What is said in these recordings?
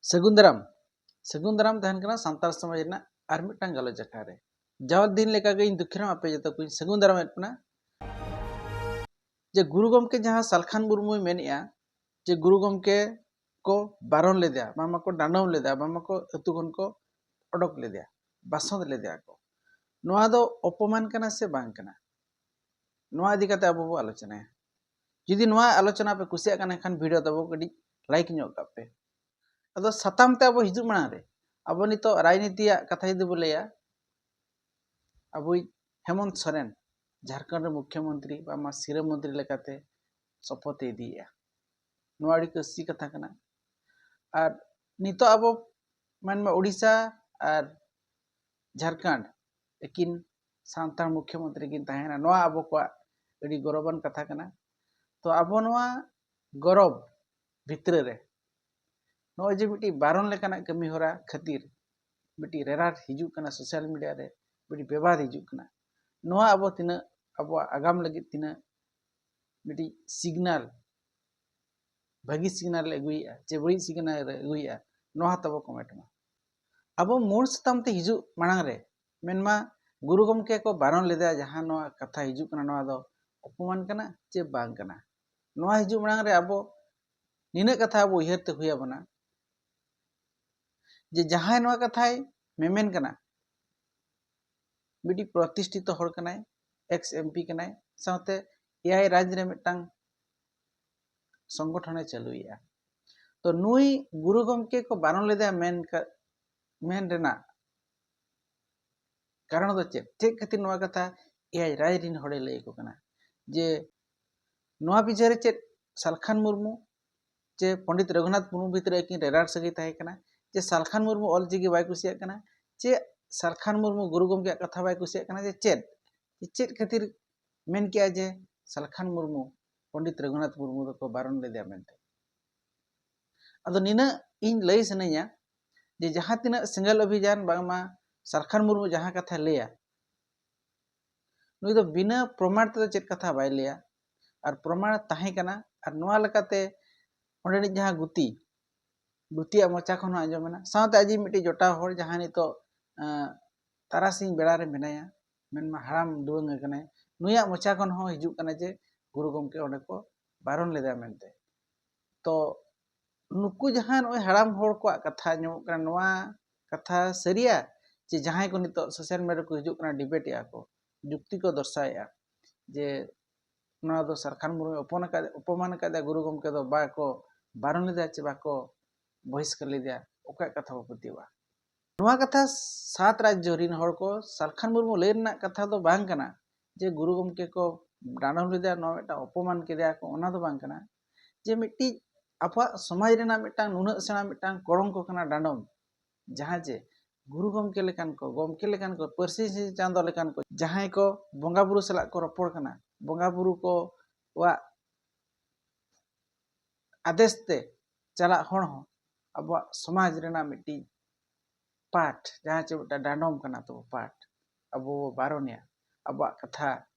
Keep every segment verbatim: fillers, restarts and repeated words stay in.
ᱥᱟᱹᱜᱩᱱ ᱫᱟᱨᱟᱢ᱾ ᱥᱟᱹᱜᱩᱱ ᱫᱟᱨᱟᱢ ᱛᱟᱦᱮᱱ ᱠᱟᱱᱟ ᱥᱟᱱᱛᱟᱲ ᱥᱚᱢᱟᱡᱽ ᱨᱮᱱᱟᱜ ᱟᱨ ᱢᱤᱫᱴᱟᱝ ᱜᱟᱞᱚᱪ ᱟᱠᱷᱲᱟ ᱨᱮ᱾ ᱡᱟᱣ ᱫᱤᱱ ᱞᱮᱠᱟᱜᱮ ᱤᱧ ᱫᱩᱠᱷᱤᱨᱟᱢ ᱟᱯᱮ ᱡᱚᱛᱚ ᱠᱚᱧ ᱥᱟᱹᱜᱩᱱ ᱫᱟᱨᱟᱢᱮᱫ ᱵᱚᱱᱟ᱾ ᱡᱮ ᱜᱩᱨᱩ ᱜᱚᱢᱠᱮ ᱡᱟᱦᱟᱸ ᱥᱟᱞᱠᱷᱟᱱ ᱢᱩᱨᱢᱩᱭ ᱢᱮᱱᱮᱜᱼᱟ, ᱡᱮ ᱜᱩᱨᱩ ᱜᱚᱢᱠᱮ ᱠᱚ ᱵᱟᱨᱚᱱ ᱞᱮᱫᱮᱭᱟ, ᱵᱟᱝᱢᱟ ᱠᱚ ᱰᱟᱸᱰᱚᱢ ᱞᱮᱫᱮᱭᱟ, ᱵᱟᱝᱢᱟ ᱠᱚ ᱟᱹᱛᱩ ᱠᱷᱚᱱ ᱠᱚ ᱚᱰᱚᱠ ᱞᱮᱫᱮᱭᱟ, ᱵᱟᱥᱚᱸᱫ ᱞᱮᱫᱮᱭᱟ ᱠᱚ, ᱱᱚᱣᱟ ᱫᱚ ᱚᱯᱚᱢᱟᱱ ᱠᱟᱱᱟ ᱥᱮ ᱵᱟᱝ ᱠᱟᱱᱟ? ᱱᱚᱣᱟ ᱤᱫᱤ ᱠᱟᱛᱮ ᱟᱵᱚ ᱵᱚ ᱟᱞᱳᱪᱚᱱᱟᱭᱟ᱾ ᱡᱩᱫᱤ ᱱᱚᱣᱟ ᱟᱞᱳᱪᱚᱱᱟ ᱯᱮ ᱠᱩᱥᱤᱭᱟᱜ ᱠᱟᱱ ᱠᱷᱟᱱ, ᱵᱷᱤᱰᱤᱭᱳ ᱛᱟᱵᱚ ᱠᱟᱹᱴᱤᱡ ᱞᱟᱭᱤᱠ ᱧᱚᱜ ᱠᱟᱜ ᱯᱮ᱾ ᱟᱫᱚ ᱥᱟᱛᱟᱢ ᱛᱮ ᱟᱵᱚ ᱦᱤᱡᱩᱜ ᱢᱟᱲᱟᱝ ᱨᱮ, ᱟᱵᱚ ᱱᱤᱛᱚᱜ ᱨᱟᱡᱽᱱᱤᱛᱤᱭᱟᱜ ᱠᱟᱛᱷᱟ ᱡᱩᱫᱤ ᱵᱚ ᱞᱟᱹᱭᱟ, ᱟᱵᱚᱭᱤᱡ ᱦᱮᱢᱚᱱᱛ ᱥᱚᱨᱮᱱ ᱡᱷᱟᱲᱠᱷᱚᱸᱰ ᱨᱮ ᱢᱩᱠᱷᱭᱚᱢᱚᱱᱛᱨᱤ, ᱵᱟᱝᱢᱟ ᱥᱤᱨᱟᱹ ᱢᱚᱱᱛᱨᱤ ᱞᱮᱠᱟᱛᱮ ᱥᱚᱯᱚᱛ ᱮ ᱤᱫᱤᱭᱮᱜᱼᱟ᱾ ᱱᱚᱣᱟ ᱟᱹᱰᱤ ᱠᱩᱥᱤ ᱠᱟᱛᱷᱟ ᱠᱟᱱᱟ᱾ ᱟᱨ ᱱᱤᱛᱚᱜ ᱟᱵᱚ ᱢᱮᱱᱢᱟ ᱳᱰᱤᱥᱟ ᱟᱨ ᱡᱷᱟᱲᱠᱷᱚᱸᱰ ᱮᱠᱤᱱ ᱥᱟᱱᱛᱟᱲ ᱢᱩᱠᱷᱭᱚᱢᱚᱱᱛᱨᱤ ᱠᱤᱱ ᱛᱟᱦᱮᱸᱱᱟ, ᱱᱚᱣᱟ ᱟᱵᱚ ᱠᱚᱣᱟᱜ ᱟᱹᱰᱤ ᱜᱚᱨᱚᱵᱟᱱ ᱠᱟᱛᱷᱟ ᱠᱟᱱᱟ᱾ ᱛᱚ ᱟᱵᱚ ᱱᱚᱣᱟ ᱜᱚᱨᱚᱵ ᱵᱷᱤᱛᱨᱤ ᱨᱮ ᱱᱚᱜᱼᱚᱭ ᱡᱮ ᱢᱤᱫᱴᱤᱡ ᱵᱟᱨᱚᱱ ᱞᱮᱠᱟᱱᱟᱜ ᱠᱟᱹᱢᱤ ᱦᱚᱨᱟ ᱠᱷᱟᱹᱛᱤᱨ ᱢᱤᱫᱴᱤᱡ ᱨᱮᱨᱟᱴ ᱦᱤᱡᱩᱜ ᱠᱟᱱᱟ, ᱥᱳᱥᱟᱞ ᱢᱤᱰᱤᱭᱟ ᱨᱮ ᱢᱤᱫᱴᱤᱡ ᱵᱤᱵᱟᱫ ᱦᱤᱡᱩᱜ ᱠᱟᱱᱟ, ᱱᱚᱣᱟ ᱟᱵᱚ ᱛᱤᱱᱟᱹᱜ ᱟᱵᱚᱣᱟᱜ ᱟᱜᱟᱢ ᱞᱟᱹᱜᱤᱫ ᱛᱤᱱᱟᱹᱜ ᱢᱤᱫᱴᱤᱡ ᱥᱤᱜᱽᱱᱟᱞ, ᱵᱷᱟᱹᱜᱤ ᱥᱤᱜᱽᱱᱟᱞ ᱮ ᱟᱹᱜᱩᱭᱮᱫᱼᱟ ᱪᱮ ᱵᱟᱹᱲᱤᱡ ᱥᱤᱜᱽᱱᱟᱞ ᱮ ᱟᱹᱜᱩᱭᱮᱫᱼᱟ, ᱱᱚᱣᱟ ᱛᱟᱵᱚ ᱠᱚᱢᱮᱱᱴ ᱢᱟ᱾ ᱟᱵᱚ ᱢᱩᱞ ᱥᱟᱛᱟᱢ ᱛᱮ ᱦᱤᱡᱩᱜ ᱢᱟᱲᱟᱝ ᱨᱮ, ᱢᱮᱱᱢᱟ ᱜᱩᱨᱩ ᱜᱚᱢᱠᱮ ᱠᱚ ᱵᱟᱨᱚᱱ ᱞᱮᱫᱟ, ᱡᱟᱦᱟᱸ ᱱᱚᱣᱟ ᱠᱟᱛᱷᱟ ᱦᱤᱡᱩᱜ ᱠᱟᱱᱟ, ᱱᱚᱣᱟ ᱫᱚ ᱚᱯᱚᱢᱟᱱ ᱠᱟᱱᱟ ᱪᱮ ᱵᱟᱝ ᱠᱟᱱᱟ? ᱱᱚᱣᱟ ᱦᱤᱡᱩᱜ ᱢᱟᱲᱟᱝ ᱨᱮ ᱟᱵᱚ ᱱᱤᱱᱟᱹᱜ ᱠᱟᱛᱷᱟ ᱟᱵᱚ ᱩᱭᱦᱟᱹᱨ ᱛᱮ ᱦᱩᱭ ᱟᱵᱚᱱᱟ ᱡᱮ ᱡᱟᱦᱟᱸᱭ ᱱᱚᱣᱟ ᱠᱟᱛᱷᱟᱭ ᱢᱮᱢᱮᱱ ᱠᱟᱱᱟ, ᱢᱤᱫᱴᱤᱡ ᱯᱨᱚᱛᱤᱥᱴᱷᱤᱛᱚ ᱦᱚᱲ ᱠᱟᱱᱟᱭ, ᱮᱠᱥ ᱮᱢᱯᱤ ᱠᱟᱱᱟᱭ, ᱥᱟᱶᱛᱮ ᱮᱭᱟᱭ ᱨᱟᱡᱽ ᱨᱮ ᱢᱤᱫᱴᱟᱝ ᱥᱚᱝᱜᱚᱴᱷᱚᱱᱮ ᱪᱟᱹᱞᱩᱭᱮᱫᱼᱟ᱾ ᱛᱚ ᱱᱩᱭ ᱜᱩᱨᱩ ᱜᱚᱢᱠᱮ ᱠᱚ ᱵᱟᱨᱚᱱ ᱞᱮᱫᱮᱭᱟ ᱢᱮᱱ ᱠᱟ-, ᱢᱮᱱ ᱨᱮᱱᱟᱜ ᱠᱟᱨᱚᱱ ᱫᱚ ᱪᱮᱫ? ᱪᱮᱫ ᱠᱷᱟᱹᱛᱤᱨ ᱱᱚᱣᱟ ᱠᱟᱛᱷᱟ ᱮᱭᱟᱭ ᱨᱟᱡᱽ ᱨᱤᱱ ᱦᱚᱲᱮ ᱞᱟᱹᱭ ᱟᱠᱚ ᱠᱟᱱᱟ? ᱡᱮ ᱱᱚᱣᱟ ᱯᱤᱪᱷᱟᱹ ᱨᱮ ᱪᱮᱫ ᱥᱟᱞᱠᱷᱟᱱ ᱢᱩᱨᱢᱩ ᱪᱮ ᱯᱚᱸᱰᱤᱛ ᱨᱚᱜᱷᱩᱱᱟᱛᱷ ᱢᱩᱨᱢᱩ ᱵᱷᱤᱛᱨᱤ ᱟᱹᱠᱤᱱ ᱨᱮᱨᱟᱴ ᱥᱟᱹᱜᱟᱹᱭ ᱛᱟᱦᱮᱸ ᱠᱟᱱᱟ? ᱡᱮ ᱥᱟᱞᱠᱷᱟᱱ ᱢᱩᱨᱢᱩ ᱚᱞ ᱪᱤᱠᱤ ᱵᱟᱭ ᱠᱩᱥᱤᱭᱟᱜ ᱠᱟᱱᱟ? ᱪᱮ ᱥᱟᱞᱠᱷᱟᱱ ᱢᱩᱨᱢᱩ ᱜᱩᱨᱩ ᱜᱚᱢᱠᱮᱭᱟᱜ ᱠᱟᱛᱷᱟ ᱵᱟᱭ ᱠᱩᱥᱤᱭᱟᱜ ᱠᱟᱱᱟ? ᱡᱮ ᱪᱮᱫ, ᱡᱮ ᱪᱮᱫ ᱠᱷᱟᱹᱛᱤᱨ ᱢᱮᱱ ᱠᱮᱜᱼᱟ ᱡᱮ ᱥᱟᱞᱠᱷᱟᱱ ᱢᱩᱨᱢᱩ ᱯᱚᱸᱰᱤᱛ ᱨᱚᱜᱷᱩᱱᱟᱛᱷ ᱢᱩᱨᱢᱩ ᱫᱚᱠᱚ ᱵᱟᱨᱚᱱ ᱞᱮᱫᱮᱭᱟ ᱢᱮᱱᱛᱮ? ᱟᱫᱚ ᱱᱤᱱᱟᱹᱜ ᱤᱧ ᱞᱟᱹᱭ ᱥᱟᱱᱟᱧᱟ ᱡᱮ ᱡᱟᱦᱟᱸ ᱛᱤᱱᱟᱹᱜ ᱥᱮᱸᱜᱮᱞ ᱚᱵᱷᱤᱡᱟᱱ ᱵᱟᱝᱢᱟ ᱥᱟᱞᱠᱷᱟᱱ ᱢᱩᱨᱢᱩ ᱡᱟᱦᱟᱸ ᱠᱟᱛᱷᱟᱭ ᱞᱟᱹᱭᱟ, ᱱᱩᱭ ᱫᱚ ᱵᱤᱱᱟᱹ ᱯᱨᱚᱢᱟᱬ ᱛᱮᱫᱚ ᱪᱮᱫ ᱠᱟᱛᱷᱟ ᱵᱟᱭ ᱞᱟᱹᱭᱟ, ᱟᱨ ᱯᱨᱚᱢᱟᱬ ᱛᱟᱦᱮᱸ ᱠᱟᱱᱟ᱾ ᱟᱨ ᱱᱚᱣᱟ ᱞᱮᱠᱟᱛᱮ ᱚᱸᱰᱮᱱᱤᱡ ᱡᱟᱦᱟᱸ ᱜᱩᱛᱤ, ᱜᱩᱛᱤᱭᱟᱜ ᱢᱚᱪᱟ ᱠᱷᱚᱱ ᱦᱚᱸ ᱟᱸᱡᱚᱢ ᱮᱱᱟ, ᱥᱟᱶᱛᱮ ᱟᱡᱤᱡ ᱢᱤᱫᱴᱤᱡ ᱡᱚᱴᱟᱣ ᱦᱚᱲ ᱡᱟᱦᱟᱸᱭ ᱱᱤᱛᱚᱜ ᱛᱟᱨᱟᱥᱤᱧ ᱵᱮᱲᱟ ᱨᱮ ᱢᱮᱱᱟᱭᱟ, ᱢᱮᱱᱢᱟ ᱦᱟᱲᱟᱢ ᱫᱩᱣᱟᱹᱝ ᱟᱠᱟᱱᱟᱭ, ᱱᱩᱭᱟᱜ ᱢᱚᱪᱟ ᱠᱷᱚᱱ ᱦᱚᱸ ᱦᱤᱡᱩᱜ ᱠᱟᱱᱟ ᱡᱮ ᱜᱩᱨᱩ ᱜᱚᱢᱠᱮ ᱚᱸᱰᱮ ᱠᱚ ᱵᱟᱨᱚᱱ ᱞᱮᱫᱟ ᱢᱮᱱᱛᱮ᱾ ᱛᱚ ᱱᱩᱠᱩ ᱡᱟᱦᱟᱸ ᱱᱚᱜᱼᱚᱭ ᱦᱟᱲᱟᱢ ᱦᱚᱲ ᱠᱚᱣᱟᱜ ᱠᱟᱛᱷᱟ ᱟᱸᱡᱚᱢᱚᱜ ᱠᱟᱱᱟ, ᱱᱚᱣᱟ ᱠᱟᱛᱷᱟ ᱥᱟᱹᱨᱤᱭᱟ ᱪᱮ ᱡᱟᱦᱟᱸᱭ ᱠᱚ ᱱᱤᱛᱚᱜ ᱥᱳᱥᱟᱞ ᱢᱤᱰᱤᱭᱟ ᱨᱮᱠᱚ ᱦᱤᱡᱩᱜ ᱠᱟᱱᱟ, ᱰᱤᱵᱮᱴ ᱮᱫᱟ ᱠᱚ, ᱡᱩᱠᱛᱤ ᱠᱚ ᱫᱚᱨᱥᱟᱣᱮᱫᱼᱟ ᱡᱮ ᱱᱚᱣᱟ ᱫᱚ ᱥᱟᱞᱠᱷᱟᱱ ᱢᱩᱨᱢᱩᱭ ᱚᱯᱚᱱ ᱟᱠᱟᱫ, ᱚᱯᱚᱢᱟᱱ ᱟᱠᱟᱫᱟ, ᱜᱩᱨᱩ ᱜᱚᱢᱠᱮ ᱫᱚ ᱵᱟᱠᱚ ᱵᱟᱨᱚᱱ ᱞᱮᱫᱟ ᱪᱮ ᱵᱟᱠᱚ ᱵᱚᱦᱤᱥᱠᱟᱨ ᱞᱮᱫᱮᱭᱟ, ᱚᱠᱚᱭᱟᱜ ᱠᱟᱛᱷᱟ ᱵᱚ ᱯᱟᱹᱛᱭᱟᱹᱣᱟ? ᱱᱚᱣᱟ ᱠᱟᱛᱷᱟ ᱥᱟᱛ ᱨᱟᱡᱽᱡᱚ ᱨᱤᱱ ᱦᱚᱲ ᱠᱚ ᱥᱟᱞᱠᱷᱟᱱ ᱢᱩᱨᱢᱩ ᱞᱟᱹᱭ ᱨᱮᱱᱟᱜ ᱠᱟᱛᱷᱟ ᱫᱚ ᱵᱟᱝ ᱠᱟᱱᱟ ᱡᱮ ᱜᱩᱨᱩ ᱜᱚᱢᱠᱮ ᱠᱚ ᱰᱟᱸᱰᱚᱢ ᱞᱮᱫᱮᱭᱟ, ᱱᱚᱣᱟ ᱢᱤᱫᱴᱟᱝ ᱚᱯᱚᱢᱟᱱ ᱠᱮᱫᱮᱭᱟ ᱠᱚ, ᱚᱱᱟ ᱫᱚ ᱵᱟᱝ ᱠᱟᱱᱟ᱾ ᱡᱮ ᱢᱤᱫᱴᱤᱡ ᱟᱵᱚᱣᱟᱜ ᱥᱚᱢᱟᱡᱽ ᱨᱮᱱᱟᱜ ᱢᱤᱫᱴᱟᱝ ᱱᱩᱱᱟᱹᱜ ᱥᱮᱬᱟ ᱢᱤᱫᱴᱟᱝ ᱠᱚᱲᱚᱝᱠᱚ ᱠᱟᱱᱟ ᱰᱟᱸᱰᱚᱢ, ᱡᱟᱦᱟᱸ ᱡᱮ ᱜᱩᱨᱩ ᱜᱚᱢᱠᱮ ᱞᱮᱠᱟᱱ ᱠᱚ, ᱜᱚᱢᱠᱮ ᱞᱮᱠᱟᱱ ᱠᱚ, ᱯᱟᱹᱨᱥᱤ ᱪᱟᱸᱫᱚ ᱞᱮᱠᱟᱱ ᱠᱚ, ᱡᱟᱦᱟᱸᱭ ᱠᱚ ᱵᱚᱸᱜᱟ ᱵᱩᱨᱩ ᱥᱟᱞᱟᱜ ᱠᱚ ᱨᱚᱯᱚᱲ ᱠᱟᱱᱟ, ᱵᱚᱸᱜᱟ ᱵᱩᱨᱩ ᱠᱚᱣᱟᱜ ᱟᱫᱮᱥ ᱛᱮ ᱪᱟᱞᱟᱜ ᱦᱚᱲ ᱦᱚᱸ ᱟᱵᱚᱣᱟᱜ ᱥᱚᱢᱟᱡᱽ ᱨᱮᱱᱟᱜ ᱢᱤᱫᱴᱤᱡ ᱯᱟᱴ, ᱡᱟᱦᱟᱸ ᱪᱮ ᱢᱤᱫᱴᱟᱝ ᱰᱟᱸᱰᱚᱢ ᱠᱟᱱᱟ ᱛᱟᱵᱚ ᱯᱟᱴ, ᱟᱵᱚ ᱵᱚ ᱵᱟᱨᱚᱱᱮᱭᱟ᱾ ᱟᱵᱚᱣᱟᱜ ᱠᱟᱛᱷᱟ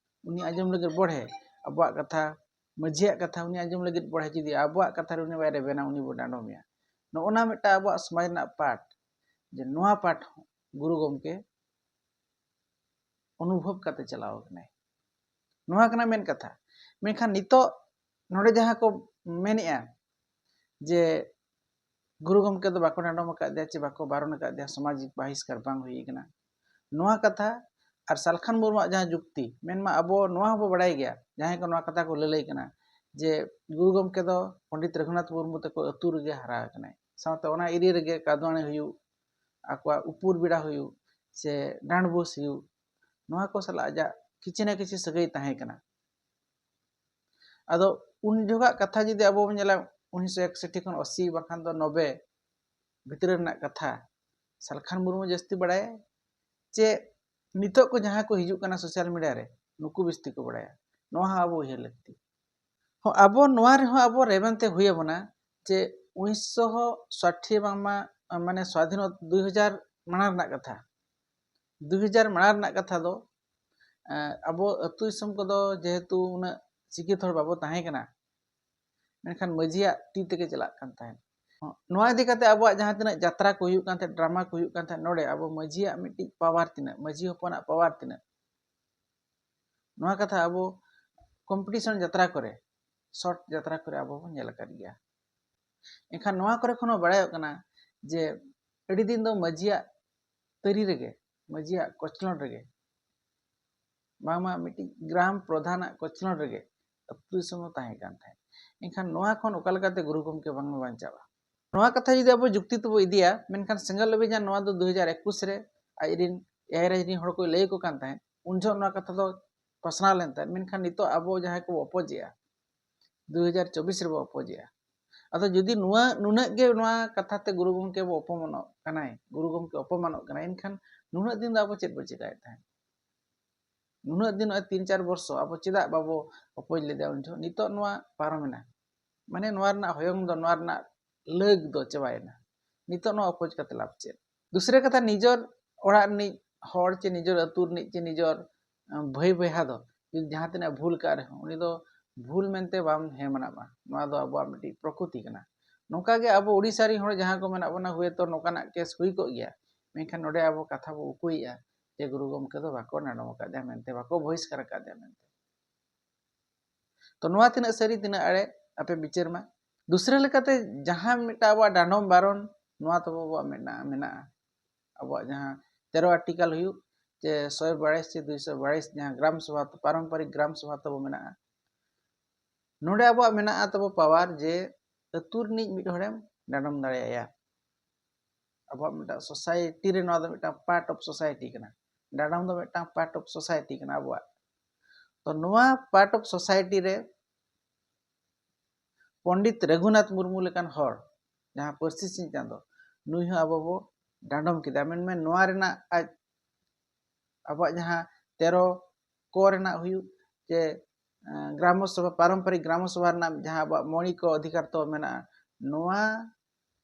ᱩᱱᱤ ᱟᱸᱡᱚᱢ ᱞᱟᱹᱜᱤᱫ ᱵᱚᱲᱦᱮ, ᱟᱵᱚᱣᱟᱜ ᱠᱟᱛᱷᱟ, ᱢᱟᱹᱡᱷᱤᱭᱟᱜ ᱠᱟᱛᱷᱟ ᱩᱱᱤ ᱟᱸᱡᱚᱢ ᱞᱟᱹᱜᱤᱫ ᱵᱚᱲᱦᱮ, ᱡᱩᱫᱤ ᱟᱵᱚᱣᱟᱜ ᱠᱟᱛᱷᱟ ᱨᱮ ᱩᱱᱤ ᱵᱟᱭ ᱨᱮᱵᱮᱱᱟ, ᱩᱱᱤ ᱵᱚ ᱰᱟᱸᱰᱚᱢᱮᱭᱟ᱾ ᱱᱚᱜᱼᱚ ᱱᱟ ᱢᱤᱫᱴᱟᱝ ᱟᱵᱚᱣᱟᱜ ᱥᱚᱢᱟᱡᱽ ᱨᱮᱱᱟᱜ ᱯᱟᱴ, ᱡᱮ ᱱᱚᱣᱟ ᱯᱟᱴ ᱦᱚᱸ ᱜᱩᱨᱩ ᱜᱚᱢᱠᱮ ᱚᱱᱩᱵᱷᱚᱵ ᱠᱟᱛᱮ ᱪᱟᱞᱟᱣ ᱟᱠᱟᱱᱟᱭ᱾ ᱱᱚᱣᱟ ᱠᱟᱱᱟ ᱢᱮᱱ ᱠᱟᱛᱷᱟ᱾ ᱢᱮᱱᱠᱷᱟᱱ ᱱᱤᱛᱚᱜ ᱱᱚᱰᱮ ᱡᱟᱦᱟᱸ ᱠᱚ ᱢᱮᱱᱮᱜᱼᱟ ᱡᱮ ᱜᱩᱨᱩ ᱜᱚᱢᱠᱮ ᱫᱚ ᱵᱟᱠᱚ ᱰᱟᱸᱰᱚᱢ ᱟᱠᱟᱫ ᱫᱮᱭᱟ ᱪᱮ ᱵᱟᱠᱚ ᱵᱟᱨᱚᱱ ᱟᱠᱟᱫ ᱫᱮᱭᱟ, ᱥᱟᱢᱟᱡᱤᱠ ᱵᱟᱦᱤᱥᱠᱟᱨ ᱵᱟᱝ ᱦᱩᱭ ᱟᱠᱟᱱᱟ, ᱱᱚᱣᱟ ᱠᱟᱛᱷᱟ ᱟᱨ ᱥᱟᱞᱠᱷᱟᱱ ᱢᱩᱨᱢᱩᱣᱟᱜ ᱡᱟᱦᱟᱸ ᱡᱩᱠᱛᱤ, ᱢᱮᱱᱢᱟ ᱟᱵᱚ ᱱᱚᱣᱟ ᱦᱚᱸᱵᱚ ᱵᱟᱲᱟᱭ ᱜᱮᱭᱟ, ᱡᱟᱦᱟᱸᱭ ᱠᱚ ᱱᱚᱣᱟ ᱠᱟᱛᱷᱟ ᱠᱚ ᱞᱟᱹᱞᱟᱹᱭ ᱠᱟᱱᱟ ᱡᱮ ᱜᱩᱨᱩ ᱜᱚᱢᱠᱮ ᱫᱚ ᱯᱚᱱᱰᱤᱛ ᱨᱚᱜᱷᱩᱱᱟᱛᱷ ᱢᱩᱨᱢᱩ ᱛᱟᱠᱚ ᱟᱹᱛᱩ ᱨᱮᱜᱮ ᱦᱟᱨᱟ ᱟᱠᱟᱱᱟᱭ, ᱥᱟᱶᱛᱮ ᱚᱱᱟ ᱮᱨᱤᱭᱟ ᱨᱮᱜᱮ ᱠᱟᱫᱣᱟᱱᱤ ᱦᱩᱭᱩᱜ, ᱟᱠᱚᱣᱟᱜ ᱩᱯᱩᱨ ᱵᱮᱲᱟ ᱦᱩᱭᱩᱜ, ᱥᱮ ᱰᱟᱸᱰᱵᱳᱥ ᱦᱩᱭᱩᱜ, ᱱᱚᱣᱟ ᱠᱚ ᱥᱟᱞᱟᱜ ᱟᱡᱟᱜ ᱠᱤᱪᱷᱤ ᱱᱟ ᱠᱤᱪᱷᱤ ᱥᱟᱹᱜᱟᱹᱭ ᱛᱟᱦᱮᱸ ᱠᱟᱱᱟ᱾ ᱟᱫᱚ ᱩᱱ ᱡᱚᱠᱷᱟᱜ ᱠᱟᱛᱷᱟ ᱡᱩᱫᱤ ᱟᱵᱚ ᱵᱚᱱ ᱧᱮᱞᱟ, ᱩᱱᱤᱥᱥᱚ ᱮᱠᱥᱚᱴᱴᱤ ᱠᱷᱚᱱ ᱟᱥᱤ ᱵᱟᱝᱠᱷᱟᱱ ᱫᱚ ᱱᱚᱵᱮ ᱵᱷᱤᱛᱨᱤ ᱨᱮᱱᱟᱜ ᱠᱟᱛᱷᱟ, ᱥᱟᱞᱠᱷᱟᱱ ᱢᱩᱨᱢᱩ ᱡᱟᱹᱥᱛᱤ ᱵᱟᱲᱟᱭᱟ ᱪᱮ ᱱᱤᱛᱚᱜ ᱠᱚ ᱡᱟᱦᱟᱸ ᱠᱚ ᱦᱤᱡᱩᱜ ᱠᱟᱱᱟ ᱥᱳᱥᱟᱞ ᱢᱤᱰᱤᱭᱟ ᱨᱮ, ᱱᱩᱠᱩ ᱵᱤᱥᱛᱤ ᱠᱚ ᱵᱟᱲᱟᱭᱟ? ᱱᱚᱣᱟ ᱦᱚᱸ ᱟᱵᱚ ᱩᱭᱦᱟᱹᱨ ᱞᱟᱹᱠᱛᱤ᱾ ᱦᱚᱸ, ᱟᱵᱚ ᱱᱚᱣᱟ ᱨᱮᱦᱚᱸ ᱟᱵᱚ ᱨᱮᱵᱮᱱ ᱛᱮ ᱦᱩᱭ ᱟᱵᱚᱱᱟ ᱡᱮ ᱩᱱᱤᱥᱥᱚ ᱥᱟᱴᱷᱤ ᱵᱟᱝᱢᱟ, ᱢᱟᱱᱮ ᱥᱣᱟᱫᱷᱤᱱ ᱫᱩᱭ ᱦᱟᱡᱟᱨ ᱢᱟᱲᱟᱝ ᱨᱮᱱᱟᱜ ᱠᱟᱛᱷᱟ, ᱫᱩᱭ ᱦᱟᱡᱟᱨ ᱢᱟᱲᱟᱝ ᱨᱮᱱᱟᱜ ᱠᱟᱛᱷᱟ ᱫᱚ, ᱮᱸ, ᱟᱵᱚ ᱟᱹᱛᱩ ᱫᱤᱥᱚᱢ ᱠᱚᱫᱚ ᱡᱮᱦᱮᱛᱩ ᱩᱱᱟᱹᱜ ᱥᱤᱠᱠᱷᱤᱛ ᱦᱚᱲ ᱵᱟᱵᱚ ᱛᱟᱦᱮᱸ ᱠᱟᱱᱟ, ᱢᱮᱱᱠᱷᱟᱱ ᱢᱟᱹᱡᱷᱤᱭᱟᱜ ᱛᱤ ᱛᱮᱜᱮ ᱪᱟᱞᱟᱜ ᱠᱟᱱ ᱛᱟᱦᱮᱸᱫ᱾ ᱱᱚᱣᱟ ᱤᱫᱤ ᱠᱟᱛᱮ ᱟᱵᱚᱣᱟᱜ ᱡᱟᱦᱟᱸ ᱛᱤᱱᱟᱹᱜ ᱡᱟᱛᱨᱟ ᱠᱚ ᱦᱩᱭᱩᱜ ᱠᱟᱱ ᱛᱟᱦᱮᱸᱫ, ᱰᱨᱟᱢᱟ ᱠᱚ ᱦᱩᱭᱩᱜ ᱠᱟᱱ ᱛᱟᱦᱮᱸᱫ, ᱱᱚᱰᱮ ᱟᱵᱚ ᱢᱟᱹᱡᱷᱤᱭᱟᱜ ᱢᱤᱫᱴᱤᱡ ᱯᱟᱣᱟᱨ ᱛᱤᱱᱟᱹᱜ, ᱢᱟᱹᱡᱷᱤ ᱦᱚᱯᱚᱱᱟᱜ ᱯᱟᱣᱟᱨ ᱛᱤᱱᱟᱹᱜ, ᱱᱚᱣᱟ ᱠᱟᱛᱷᱟ ᱟᱵᱚ ᱠᱚᱢᱯᱤᱴᱤᱥᱚᱱ ᱡᱟᱛᱨᱟ ᱠᱚᱨᱮ, ᱥᱚᱨᱴ ᱡᱟᱛᱨᱟ ᱠᱚᱨᱮ ᱟᱵᱚ ᱵᱚᱱ ᱧᱮᱞ ᱟᱠᱟᱫ ᱜᱮᱭᱟ᱾ ᱮᱱᱠᱷᱟᱱ ᱱᱚᱣᱟ ᱠᱚᱨᱮ ᱠᱷᱚᱱ ᱦᱚᱸ ᱵᱟᱲᱟᱭᱚᱜ ᱠᱟᱱᱟ ᱡᱮ ᱟᱹᱰᱤ ᱫᱤᱱ ᱫᱚ ᱢᱟᱹᱡᱷᱤᱭᱟᱜ ᱛᱟᱹᱨᱤ ᱨᱮᱜᱮ, ᱢᱟᱹᱡᱷᱤᱭᱟᱜ ᱠᱚᱪᱞᱚᱱ ᱨᱮᱜᱮ, ᱵᱟᱝᱢᱟ ᱢᱤᱫᱴᱤᱡ ᱜᱨᱟᱢ ᱯᱨᱚᱫᱷᱟᱱᱟᱜ ᱠᱚᱪᱞᱚᱱ ᱨᱮᱜᱮ ᱟᱹᱛᱩ ᱫᱤᱥᱚᱢ ᱫᱚ ᱛᱟᱦᱮᱸ ᱠᱟᱱ ᱛᱟᱦᱮᱸᱫ᱾ ᱮᱱᱠᱷᱟᱱ ᱱᱚᱣᱟ ᱠᱷᱚᱱ ᱚᱠᱟ ᱞᱮᱠᱟᱛᱮ ᱜᱩᱨᱩ ᱜᱚᱢᱠᱮ ᱵᱟᱝ ᱵᱟᱧᱪᱟᱣᱟ? ᱱᱚᱣᱟ ᱠᱟᱛᱷᱟ ᱡᱩᱫᱤ ᱟᱵᱚ ᱡᱩᱠᱛᱤ ᱛᱮᱵᱚ ᱤᱫᱤᱭᱟ, ᱢᱮᱱᱠᱷᱟᱱ ᱥᱮᱸᱜᱮᱞ ᱚᱵᱷᱤᱡᱟᱱ ᱱᱚᱣᱟ ᱫᱚ ᱫᱩ ᱦᱟᱡᱟᱨ ᱮᱠᱩᱥ ᱨᱮ ᱟᱡᱨᱮᱱ ᱮᱭᱟᱭ ᱨᱟᱡᱽ ᱨᱮᱱ ᱦᱚᱲ ᱠᱚ ᱞᱟᱹᱭ ᱟᱠᱚ ᱠᱟᱱ ᱛᱟᱦᱮᱸᱫ, ᱩᱱ ᱡᱚᱦᱚᱜ ᱱᱚᱣᱟ ᱠᱟᱛᱷᱟ ᱫᱚ ᱯᱟᱥᱱᱟᱣ ᱞᱮᱱ ᱛᱟᱦᱮᱸᱫ᱾ ᱢᱮᱱᱠᱷᱟᱱ ᱱᱤᱛᱚᱜ ᱟᱵᱚ ᱡᱟᱦᱟᱸᱭ ᱠᱚᱵᱚ ᱚᱯᱚᱡᱮᱜᱼᱟ, ᱫᱩ ᱦᱟᱡᱟᱨ ᱪᱚᱵᱵᱤᱥ ᱨᱮᱵᱚ ᱚᱯᱚᱡᱮᱜᱼᱟ, ᱟᱫᱚ ᱡᱩᱫᱤ ᱱᱚᱣᱟ ᱱᱩᱱᱟᱹᱜ ᱜᱮ ᱱᱚᱣᱟ ᱠᱟᱛᱷᱟ ᱛᱮ ᱜᱩᱨᱩ ᱜᱚᱢᱠᱮ ᱵᱚ ᱚᱯᱚᱢᱟᱱᱚᱜ ᱠᱟᱱᱟᱭ, ᱜᱩᱨᱩ ᱜᱚᱢᱠᱮ ᱚᱯᱚᱢᱟᱱᱚᱜ ᱠᱟᱱᱟᱭ, ᱮᱱᱠᱷᱟᱱ ᱱᱩᱱᱟᱹᱜ ᱫᱤᱱ ᱫᱚ ᱟᱵᱚ ᱪᱮᱫ ᱵᱚ ᱪᱮᱠᱟᱭᱮᱫ ᱛᱟᱦᱮᱸᱫ? ᱱᱩᱱᱟᱹᱜ ᱫᱤᱱ, ᱱᱚᱜᱼᱚᱭ ᱛᱤᱱ ᱪᱟᱨ ᱵᱚᱨᱥᱚ ᱟᱵᱚ ᱪᱮᱫᱟᱜ ᱵᱟᱵᱚ ᱚᱯᱚᱡᱽ ᱞᱮᱫᱟ ᱩᱱ ᱡᱚᱦᱚᱜ? ᱱᱤᱛᱚᱜ ᱱᱚᱣᱟ ᱯᱟᱨᱚᱢᱮᱱᱟ, ᱢᱟᱱᱮ ᱱᱚᱣᱟ ᱨᱮᱱᱟᱜ ᱦᱚᱭᱚᱝ ᱫᱚ, ᱱᱚᱣᱟ ᱨᱮᱱᱟᱜ ᱞᱟᱹᱜᱽ ᱫᱚ ᱪᱟᱵᱟᱭᱮᱱᱟ᱾ ᱱᱤᱛᱚᱜ ᱱᱚᱣᱟ ᱚᱯᱚᱡᱽ ᱠᱟᱛᱮ ᱞᱟᱵᱷ ᱪᱮᱫ? ᱫᱩᱥᱨᱟᱹ ᱠᱟᱛᱷᱟ, ᱱᱤᱡᱚᱨ ᱚᱲᱟᱜ ᱨᱤᱱᱤᱡ ᱦᱚᱲ ᱪᱮ ᱱᱤᱡᱚᱨ ᱟᱹᱛᱩ ᱨᱤᱱᱤᱡ ᱪᱮ ᱱᱤᱡᱚᱨ, ᱟᱸ, ᱵᱷᱟᱹᱭ ᱵᱚᱭᱦᱟ ᱫᱚ ᱡᱩᱫᱤ ᱡᱟᱦᱟᱸ ᱛᱤᱱᱟᱹᱜ ᱵᱷᱩᱞ ᱠᱟᱜ ᱨᱮᱦᱚᱸ, ᱩᱱᱤ ᱫᱚ ᱵᱷᱩᱞ ᱢᱮᱱᱛᱮ ᱵᱟᱢ ᱦᱮᱢᱟᱱᱟᱜᱼᱟ᱾ ᱱᱚᱣᱟ ᱫᱚ ᱟᱵᱚᱣᱟᱜ ᱢᱤᱫᱴᱤᱡ ᱯᱨᱚᱠᱨᱤᱛᱤ ᱠᱟᱱᱟ᱾ ᱱᱚᱝᱠᱟ ᱜᱮ ᱟᱵᱚ ᱳᱰᱤᱥᱟ ᱨᱮᱱ ᱦᱚᱲ ᱡᱟᱦᱟᱸ ᱠᱚ ᱢᱮᱱᱟᱜ ᱵᱚᱱᱟ, ᱦᱩᱭᱛᱚ ᱱᱚᱝᱠᱟᱱᱟᱜ ᱠᱮᱥ ᱦᱩᱭ ᱠᱚᱜ ᱜᱮᱭᱟ, ᱢᱮᱱᱠᱷᱟᱱ ᱱᱚᱰᱮ ᱟᱵᱚ ᱠᱟᱛᱷᱟ ᱵᱚ ᱩᱠᱩᱭᱮᱫᱼᱟ ᱡᱮ ᱜᱩᱨᱩ ᱜᱚᱢᱠᱮ ᱫᱚ ᱵᱟᱠᱚ ᱰᱟᱸᱰᱚᱢ ᱟᱠᱟᱫᱮᱭᱟ ᱢᱮᱱᱛᱮ, ᱵᱟᱠᱚ ᱵᱚᱦᱤᱥᱠᱟᱨ ᱟᱠᱟᱫᱮᱭᱟ ᱢᱮᱱᱛᱮ᱾ ᱛᱚ ᱱᱚᱣᱟ ᱛᱤᱱᱟᱹᱜ ᱥᱟᱹᱨᱤ, ᱛᱤᱱᱟᱹᱜ ᱮᱲᱮ, ᱟᱯᱮ ᱵᱤᱪᱟᱹᱨ ᱢᱟ᱾ ᱫᱩᱥᱨᱟᱹ ᱞᱮᱠᱟᱛᱮ ᱡᱟᱦᱟᱸ ᱢᱤᱫᱴᱟᱝ ᱟᱵᱚᱣᱟᱜ ᱰᱟᱸᱰᱚᱢ ᱵᱟᱨᱚᱱ, ᱱᱚᱣᱟ ᱛᱟᱵᱚ ᱟᱵᱚᱣᱟᱜ ᱢᱮᱱᱟᱜᱼᱟ, ᱢᱮᱱᱟᱜᱼᱟ᱾ ᱟᱵᱚᱣᱟᱜ ᱡᱟᱦᱟᱸ ᱛᱮᱨᱚ ᱟᱨᱴᱤᱠᱟᱞ ᱦᱩᱭᱩᱜ, ᱪᱮ ᱥᱚᱭ ᱵᱟᱭᱤᱥ ᱪᱮ ᱫᱩᱭᱥᱚ ᱵᱟᱭᱤᱥ, ᱡᱟᱦᱟᱸ ᱜᱨᱟᱢ ᱥᱚᱵᱷᱟ, ᱯᱟᱨᱚᱢᱯᱚᱨᱤᱠ ᱜᱨᱟᱢ ᱥᱚᱵᱷᱟ ᱛᱟᱵᱚ ᱢᱮᱱᱟᱜᱼᱟ, ᱱᱚᱰᱮ ᱟᱵᱚᱣᱟᱜ ᱢᱮᱱᱟᱜᱼᱟ ᱛᱟᱵᱚ ᱯᱟᱣᱟᱨ ᱡᱮ ᱟᱹᱛᱩ ᱨᱤᱱᱤᱡ ᱢᱤᱫ ᱦᱚᱲᱮᱢ ᱰᱟᱸᱰᱚᱢ ᱫᱟᱲᱮᱭᱟᱭᱟ᱾ ᱟᱵᱚᱣᱟᱜ ᱢᱤᱫᱴᱟᱝ ᱥᱳᱥᱟᱭᱴᱤ ᱨᱮ ᱱᱚᱣᱟ ᱫᱚ ᱢᱤᱫᱴᱟᱝ ᱯᱟᱨᱴ ᱚᱯᱷ ᱥᱳᱥᱟᱭᱴᱤ ᱠᱟᱱᱟ, ᱰᱟᱸᱰᱚᱢ ᱫᱚ ᱢᱤᱫᱴᱟᱝ ᱯᱟᱨᱴ ᱚᱯᱷ ᱥᱳᱥᱟᱭᱴᱤ ᱠᱟᱱᱟ ᱟᱵᱚᱣᱟᱜ᱾ ᱛᱚ ᱱᱚᱣᱟ ᱯᱟᱨᱴ ᱚᱯᱷ ᱥᱳᱥᱟᱭᱴᱤ ᱨᱮ ᱯᱚᱱᱰᱤᱛ ᱨᱟᱹᱜᱷᱩᱱᱟᱛᱷ ᱢᱩᱨᱢᱩ ᱞᱮᱠᱟᱱ ᱦᱚᱲ, ᱡᱟᱦᱟᱸ ᱯᱟᱹᱨᱥᱤ ᱥᱤᱧ ᱪᱟᱸᱫᱚ, ᱱᱩᱭ ᱦᱚᱸ ᱟᱵᱚ ᱵᱚ ᱰᱟᱸᱰᱚᱢ ᱠᱮᱫᱟ᱾ ᱢᱮᱱᱢᱮ ᱱᱚᱣᱟ ᱨᱮᱱᱟᱜ ᱟᱡ ᱟᱵᱚᱣᱟᱜ ᱡᱟᱦᱟᱸ ᱛᱮᱨᱚ ᱠᱚ ᱨᱮᱱᱟᱜ ᱦᱩᱭᱩᱜ ᱪᱮ, ᱮᱸ, ᱜᱨᱟᱢᱚ ᱥᱚᱵᱷᱟ, ᱯᱟᱨᱚᱢᱯᱚᱨᱤᱠ ᱜᱨᱟᱢᱚ ᱥᱚᱵᱷᱟ ᱨᱮᱱᱟᱜ ᱡᱟᱦᱟᱸ ᱟᱵᱚᱣᱟᱜ ᱢᱳᱣᱞᱤᱠ ᱚᱫᱷᱤᱠᱟᱨ ᱛᱚ ᱢᱮᱱᱟᱜᱼᱟ, ᱱᱚᱣᱟ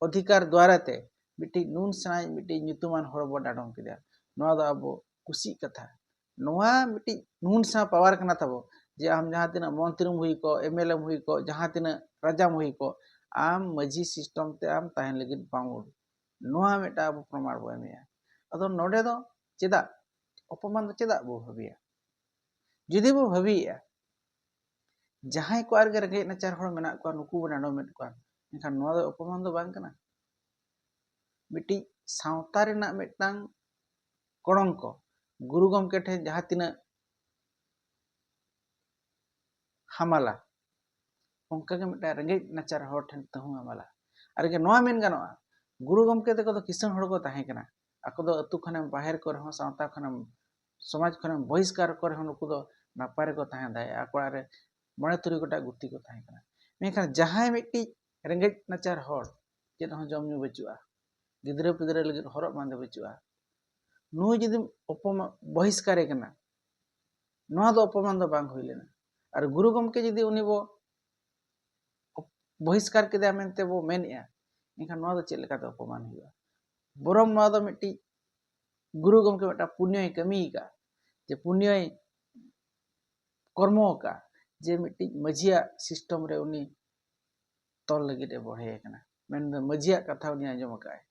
ᱚᱫᱷᱤᱠᱟᱨ ᱫᱣᱟᱨᱟ ᱛᱮ ᱢᱤᱫᱴᱤᱡ ᱱᱩᱱ ᱥᱮᱬᱟᱭᱤᱡ ᱢᱤᱫᱴᱤᱡ ᱧᱩᱛᱩᱢᱟᱱ ᱦᱚᱲ ᱵᱚ ᱰᱟᱸᱰᱚᱢ ᱠᱮᱫᱮᱭᱟ᱾ ᱱᱚᱣᱟ ᱫᱚ ᱟᱵᱚ ᱠᱩᱥᱤᱜ ᱠᱟᱛᱷᱟ᱾ ᱱᱚᱣᱟ ᱢᱤᱫᱴᱤᱡ ᱱᱩᱱ ᱥᱮᱬᱟ ᱯᱟᱣᱟᱨ ᱠᱟᱱᱟ ᱛᱟᱵᱚ, ᱡᱮ ᱟᱢ ᱡᱟᱦᱟᱸ ᱛᱤᱱᱟᱹᱜ ᱢᱚᱱᱛᱨᱤᱢ ᱦᱩᱭ ᱠᱚᱜ, ᱮᱢ ᱮᱞ ᱮᱢ ᱦᱩᱭ ᱠᱚᱜ, ᱡᱟᱦᱟᱸ ᱛᱤᱱᱟᱹᱜ ᱨᱟᱡᱟᱢ ᱦᱩᱭ ᱠᱚᱜ, ᱟᱢ ᱢᱟᱹᱡᱷᱤ ᱥᱤᱥᱴᱮᱢ ᱛᱮ ᱟᱢ ᱛᱟᱦᱮᱱ ᱞᱟᱹᱜᱤᱫ ᱵᱟᱢ ᱩᱰᱩᱠ᱾ ᱱᱚᱣᱟ ᱢᱤᱫᱴᱟᱝ ᱟᱵᱚ ᱯᱨᱚᱢᱟᱬ ᱵᱚ ᱮᱢᱮᱜᱼᱟ᱾ ᱟᱫᱚ ᱱᱚᱰᱮ ᱫᱚ ᱪᱮᱫᱟᱜ ᱚᱯᱚᱢᱟᱱ ᱫᱚ ᱪᱮᱫᱟᱜ ᱵᱚ ᱵᱷᱟᱹᱵᱤᱭᱟ? ᱡᱩᱫᱤ ᱵᱚ ᱵᱷᱟᱹᱵᱤᱭᱮᱜᱼᱟ, ᱡᱟᱦᱟᱸᱭ ᱠᱚ ᱟᱨᱜᱮ ᱨᱮᱸᱜᱮᱡ ᱱᱟᱪᱟᱨ ᱦᱚᱲ ᱢᱮᱱᱟᱜ ᱠᱚᱣᱟ, ᱱᱩᱠᱩ ᱵᱚ ᱰᱟᱸᱰᱚᱢᱮᱫ ᱠᱚᱣᱟ, ᱮᱱᱠᱷᱟᱱ ᱱᱚᱣᱟ ᱫᱚ ᱚᱯᱚᱢᱟᱱ ᱫᱚ ᱵᱟᱝ ᱠᱟᱱᱟ? ᱢᱤᱫᱴᱤᱡ ᱥᱟᱶᱛᱟ ᱨᱮᱱᱟᱜ ᱢᱤᱫᱴᱟᱝ ᱠᱚᱲᱚᱝᱠᱚ, ᱜᱩᱨᱩ ᱜᱚᱢᱠᱮ ᱴᱷᱮᱱ ᱡᱟᱦᱟᱸ ᱛᱤᱱᱟᱹᱜ ᱦᱟᱢᱟᱞᱟ, ᱚᱱᱠᱟᱜᱮ ᱢᱤᱫᱴᱟᱝ ᱨᱮᱸᱜᱮᱡ ᱱᱟᱪᱟᱨ ᱦᱚᱲ ᱴᱷᱮᱱ ᱛᱟᱹᱦᱩ ᱦᱟᱢᱟᱞᱟ᱾ ᱟᱨ ᱜᱮ ᱱᱚᱣᱟ ᱢᱮᱱ ᱜᱟᱱᱚᱜᱼᱟ, ᱜᱩᱨᱩ ᱜᱚᱢᱠᱮ ᱛᱟᱠᱚ ᱫᱚ ᱠᱤᱥᱟᱹᱬ ᱦᱚᱲ ᱠᱚ ᱛᱟᱦᱮᱸ ᱠᱟᱱᱟ᱾ ᱟᱠᱚ ᱫᱚ ᱟᱹᱛᱩ ᱠᱷᱚᱱᱮᱢ ᱵᱟᱦᱮᱨ ᱠᱚᱨᱮ ᱦᱚᱸ, ᱥᱟᱶᱛᱟ ᱠᱷᱚᱱᱮᱢ, ᱥᱚᱢᱟᱡᱽ ᱠᱷᱚᱱᱮᱢ ᱵᱚᱦᱤᱥᱠᱟᱨ ᱠᱚᱨᱮ ᱦᱚᱸ ᱱᱩᱠᱩ ᱫᱚ ᱱᱟᱯᱟᱭ ᱨᱮᱠᱚ ᱛᱟᱦᱮᱸ ᱫᱟᱲᱮᱭᱟᱜᱼᱟ᱾ ᱟᱠᱚ ᱚᱲᱟᱜ ᱨᱮ ᱢᱚᱬᱮ ᱛᱩᱨᱩᱭ ᱜᱚᱴᱟᱝ ᱜᱩᱛᱤ ᱠᱚ ᱛᱟᱦᱮᱸ ᱠᱟᱱᱟ᱾ ᱢᱮᱱᱠᱷᱟᱱ ᱡᱟᱦᱟᱸᱭ ᱢᱤᱫᱴᱤᱡ ᱨᱮᱸᱜᱮᱡ ᱱᱟᱪᱟᱨ ᱦᱚᱲ, ᱪᱮᱫ ᱦᱚᱸ ᱡᱚᱢ ᱧᱩ ᱵᱟᱹᱪᱩᱜᱼᱟ, ᱜᱤᱫᱽᱨᱟᱹ ᱯᱤᱫᱽᱨᱟᱹ ᱞᱟᱹᱜᱤᱫ ᱦᱚᱨᱚᱜ ᱵᱟᱸᱫᱮ ᱵᱟᱹᱪᱩᱜᱼᱟ, ᱱᱩᱭ ᱡᱩᱫᱤᱢ ᱚᱯᱚᱢᱟ-, ᱵᱚᱦᱤᱥᱠᱟᱨᱮ ᱠᱟᱱᱟ, ᱱᱚᱣᱟ ᱫᱚ ᱚᱯᱚᱢᱟᱱ ᱫᱚ ᱵᱟᱝ ᱦᱩᱭ ᱞᱮᱱᱟ᱾ ᱟᱨ ᱜᱩᱨᱩ ᱜᱚᱢᱠᱮ ᱡᱩᱫᱤ ᱩᱱᱤ ᱵᱚ ᱵᱚᱦᱤᱥᱠᱟᱨ ᱠᱮᱫᱮᱭᱟ ᱢᱮᱱᱛᱮ ᱵᱚ ᱢᱮᱱᱮᱜᱼᱟ, ᱮᱱᱠᱷᱟᱱ ᱱᱚᱣᱟ ᱫᱚ ᱪᱮᱫ ᱞᱮᱠᱟᱛᱮ ᱚᱯᱚᱢᱟᱱ ᱦᱩᱭᱩᱜᱼᱟ? ᱵᱚᱨᱚᱝ ᱱᱚᱣᱟ ᱫᱚ ᱢᱤᱫᱴᱤᱡ ᱜᱩᱨᱩ ᱜᱚᱢᱠᱮ ᱢᱤᱫᱴᱟᱝ ᱯᱩᱱᱭᱚᱭ ᱠᱟᱹᱢᱤ ᱟᱠᱟᱫᱼᱟ, ᱡᱮ ᱯᱩᱱᱭᱚᱭ ᱠᱚᱨᱢᱚ ᱟᱠᱟᱫᱼᱟ, ᱡᱮ ᱢᱤᱫᱴᱤᱡ ᱢᱟᱹᱡᱷᱤᱭᱟᱜ ᱥᱤᱥᱴᱮᱢ ᱨᱮ ᱩᱱᱤ ᱛᱚᱞ ᱞᱟᱹᱜᱤᱫ ᱮ ᱵᱚᱲᱦᱮ ᱟᱠᱟᱱᱟ, ᱢᱮᱱᱫᱚ ᱢᱟᱹᱡᱷᱤᱭᱟᱜ ᱠᱟᱛᱷᱟ ᱩᱱᱤ ᱟᱸᱡᱚᱢ ᱟᱠᱟᱫᱼᱟᱭ᱾